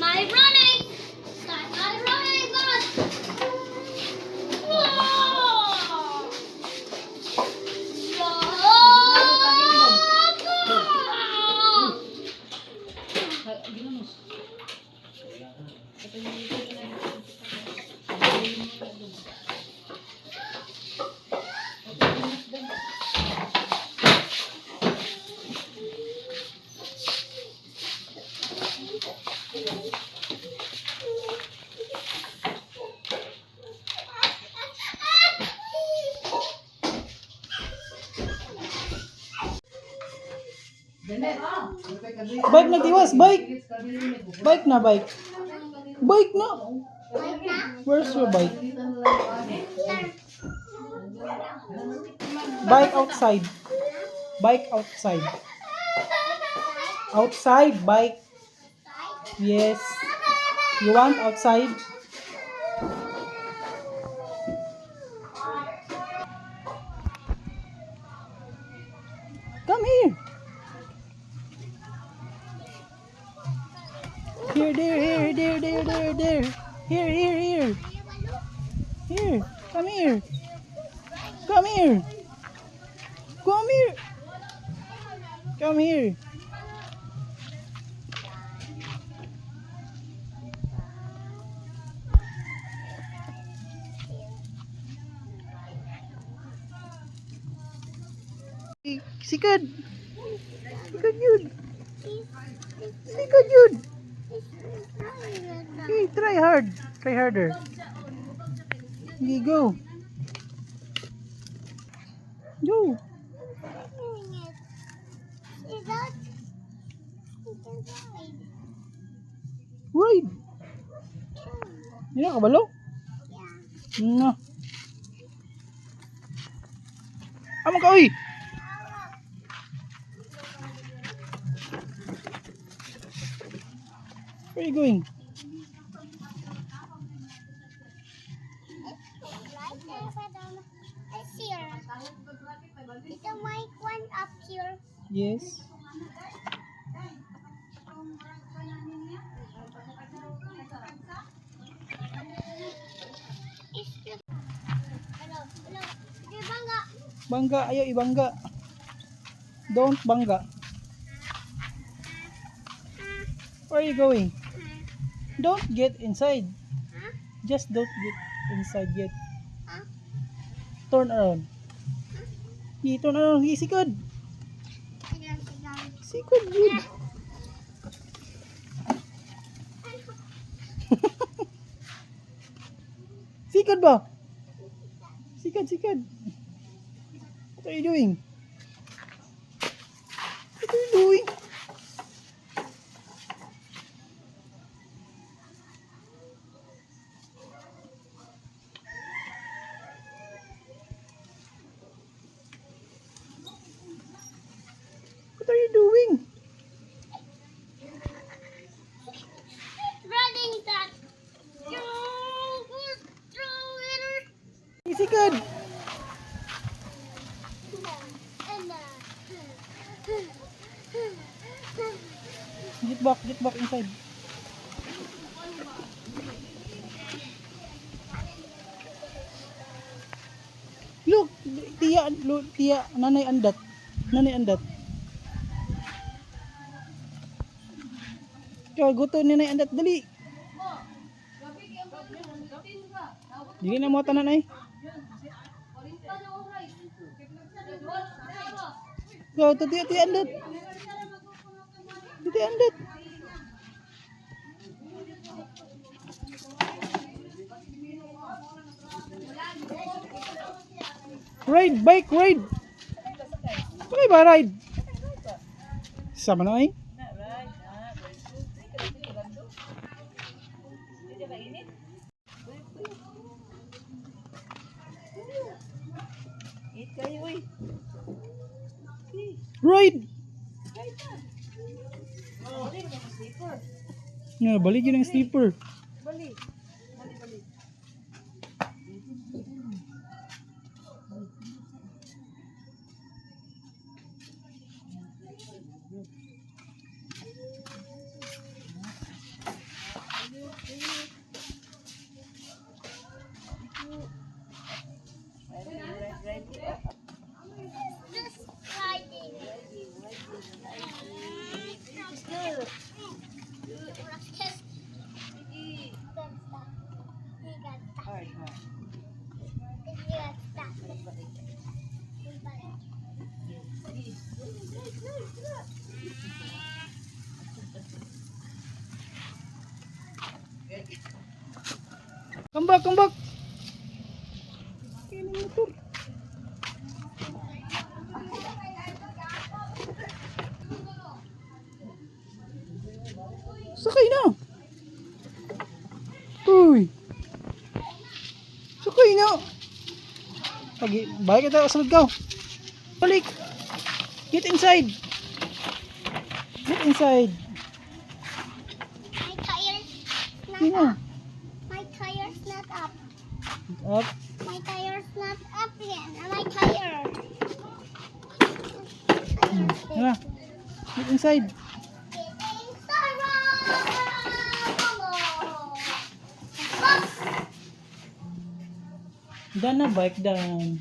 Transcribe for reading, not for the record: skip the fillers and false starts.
My running. Start my running bus. Whoa! Whoa! Ginamos. Bike na tiwas, bike. Bike na, bike. Bike na. Where's your bike? Bike outside. Bike outside. Outside, bike. Yes. You want outside? Come here. Here, there, here, there, there, there, there. Here, here, here. Here, come here. Come here. Come here. Come here. Sikad. Sikad yun. Sikad yun. Hey, try hard. Try harder. Okay, go. Go. Is that? You can ride. Ride. Hindi na kabalo? Yeah. No. Amo ka, uy! Where are you going? Right there, Madam. It's here. It's a mic one up here. Yes. It's the. Hello, hello. Di bangga. Bangga, ayaw ibangga. Don't bangga. Where are you going? Don't get inside. Huh? Just don't get inside yet. Huh? Turn around. Di, turn around. Di, sikad. Sigaw, sigaw. Sikad yun. Sikad ba? Sikad, sikad. What are you doing? What are you doing? What are you doing? Running that. Go, go, go, Sikad. And Get back inside. Look, tiya, look, tiya, Nanay Andat. Nanay Andat. Kaya guto ni Nanay Andat, dali. Dili na mo tanan ay. Go to tiya, tiya Andat. Tiya Andat. Ride, bike, ride. Okay ba, ride? Sama na ay. Na, right. Ah, very good. Ay, kalapit, gando. Hindi ka init? Eat kayo, uy. Ride! Right na. Bali mo ng slipper. Nga, balik yun ang slipper. Bali. Bali, bali. Come back, come back. Kaya ng motor. Sakay na. Uy. Sakay na. Pag balik kita sa ka. Balik. Get inside. Get inside. My tire's not Yun na. up. My tire's not up. Up. My tire's not up yet. My tire. Tara. Get inside. Getting started. Box. Done na, bike down.